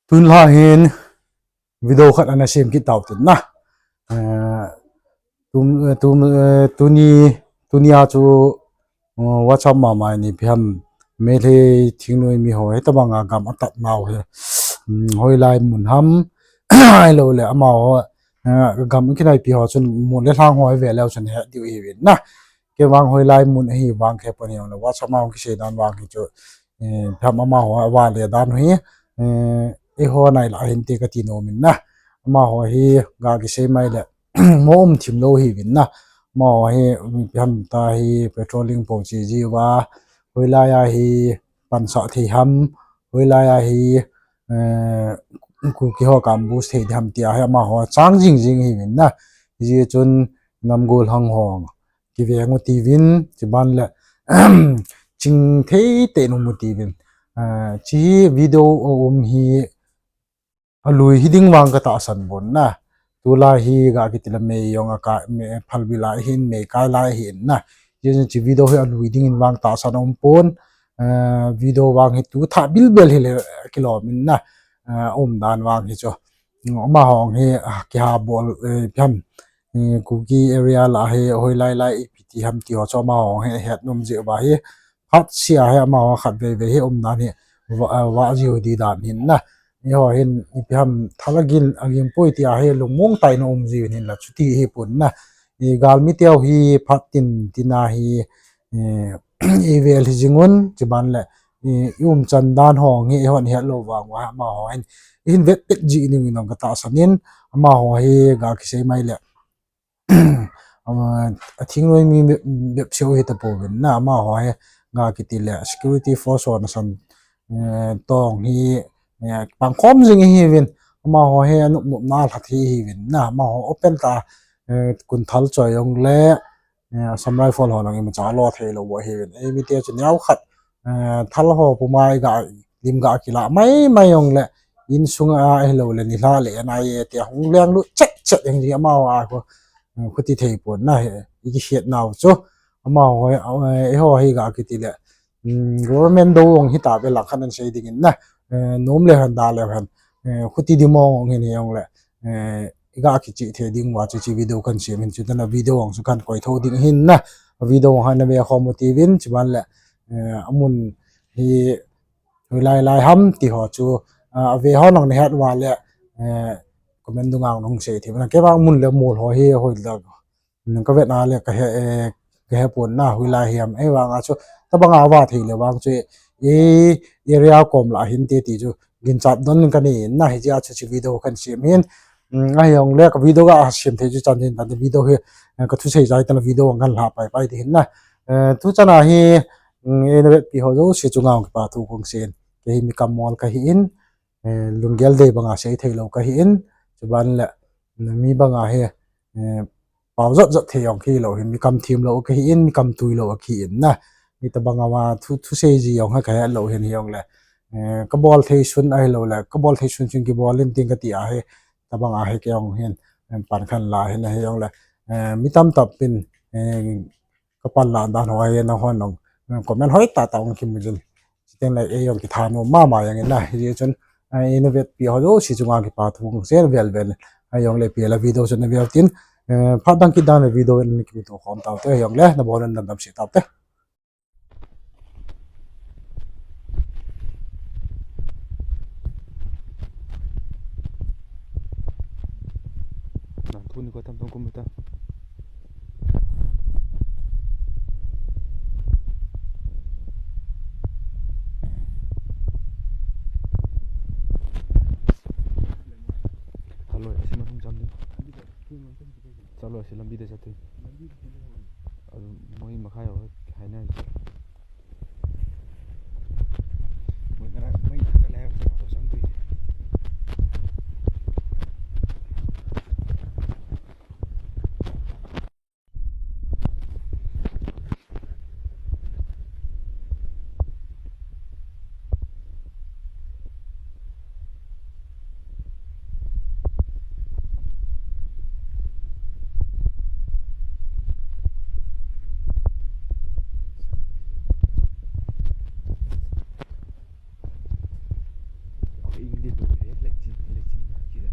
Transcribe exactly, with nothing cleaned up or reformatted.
Tun la hin video khat ana sem kit tau tin na. Eh, tum, eh, tum, eh, tuni, tunia chu, eh, WhatsApp mama ni pi ham Meitei thingnoi mi ho, hitabanga gam atat nau hi. Hmm, hoilai mun ham, ahilou le amaho, eh, gam kinaipi ho chun mun le lhang ho hi ve leu chun he diu hi vin na. Kei vang hoilai mun ahi vang kei pon hi le WhatsApp ma hung kisei dan vang hi chu, eh, pi ham amaho a vale dan hi, eh, eiho nai la hin te kati nom in na. Amaho hi ga kisei mai le, mo um thim lou hi vin na. Amaho hi, pi ham ta hi patrolling po chi ji va, hoilai a hi pansah thei ham, hoilai a hi, eh, Kuki ho ka ambush thei ham tia hi amaho chang jing jing hi vin na. Hijeh chun namgol hang hong kiveng u tivin, chiban le, ching thei te nom u tivin. Eh, chi video a um hi alui hi ding vang ka tahsan bon na. Tulai hi ga kiti le mei jong a ka, mei phalbi lai hin, mei kai lai hin na. Hijeh chun chi video hi alui ding in vang tahsan um pon. Eh, video vang hi tu tha bilbel hi le kilom in na. Eh, um dan vang hi chu. Amaho hi, ah, kiha bol, eh, pi ham, eh, Kuki area la hi hoilai lai ipi ti ham ti ho chu amaho hi het nom jeh uva hi. Khat sia hi amaho khat vei vei hi um dan hi va, eh, va ji u di dan hin na. Eiho hin ipi ham thal agin, agin poi tia hi lungmong tah in um ji u hin la chuti hi pon na. I galmi teu hi phat tin tina hi, eh, i vel hi jing un, chiban le, i, i umchan dan ho hi, i hon het lou vang uva, amaho hin, i hin vet pet ji ding in ka tahsan in, amaho hi ga kisei mai le, ama, a thingnoi mi bep, bep seu hi ta pouvin na, amaho hi, ga kiti le, security force ho nasan, eh, tong hi, eh, pangkhom jing hi vin, amaho hi, a nup nup na lhat hi hi vin na, amaho open ta, eh, kun thal choi jong le, eh, Assam Rifle ho nang imacha lo thei lou bo hi vin. Ei mi te chu neo khat, eh, thal ho puma i ga lim ga kila mai mai jong le, insung a, ahilou le nilhah le N I A te hung leng lut chet chet jeng ji amaho a ko, eh, khuti thei pon na hi, i kihet nau chu. Amaho, eh, eiho hi ga kiti le, um, government do jong hi ta ve lang khan an sei ding in na, eh, nom le han da le han, eh, khuti di mong jong hin hi jong le, eh, i ga kichi thei ding uva chu chi video kan sem hin chu tana video jong chu kan koi tho ding hin na, video jong han na ve khom u tivin chiban le, eh, amun hi hoilai lai ham ti ho chu, ah, a ve ho nang na het uva le, eh, comment dunga nang sei thei na kei vang mun le mol ho hi hoi la. Ka vet na le ka he, eh, ka he pon na hoilai hiam. Ei vang a chu, tabang a va thei le vang chu, eh, area kom la hin te ti chu, ginchat don ka nei na hi jeh a chu chi video kan sem hin. Mm, ahi jong le ka video ga sem thei chu chan hin ta video hi, eh, ka thusei jai ta la video kan la pai pai ti hin na. Eh, tu chan a hi, mm, ei na vet pi ho jouse chunga kipa thu kong sen. Kei hi mi kam mol ka hi in, eh, lunggel dei banga sei thei lou ka hi in, chuban le, mm, mi banga hi, eh, pau jot jot thei jong ki lou hin, mi kam thim lou ka hi in, mi kam tui lou ka hi in na. Mi tabang a va thu, thusei ji jong ha ka he lou hin hi jong le. Eh, ka bol thei sun ahilou le, ka bol thei sun chun kibol in ting ka ti a hi, tabang a hi kei jong hin, eh, pan khan la hin hi jong le. Eh, mi tam tap pin, eh, ka pan la dan ho hi na hon nong, eh, comment hoi ta ta ong ki mu jin. Chuteng le ei jong kitha nom mama jeng in na, hijeh chun, eh, i na vet pi ho jouse chunga kipa thu kong sen vel vel. Ahi jong le pi la video chu na vel tin, eh, phat dang kit dan le video in kimu to khom tau te, ahi jong le na bol un dam dam se tau te. Nang thu ni ko tam tong kum ta. Hello, asi ma thum jam ni. Chalo, asi lambi de sa tu. Adu, moi makhai ho, hai na. Moi kara, moi kara le, sang tu. Ing di nu he, lechin, lechin na ki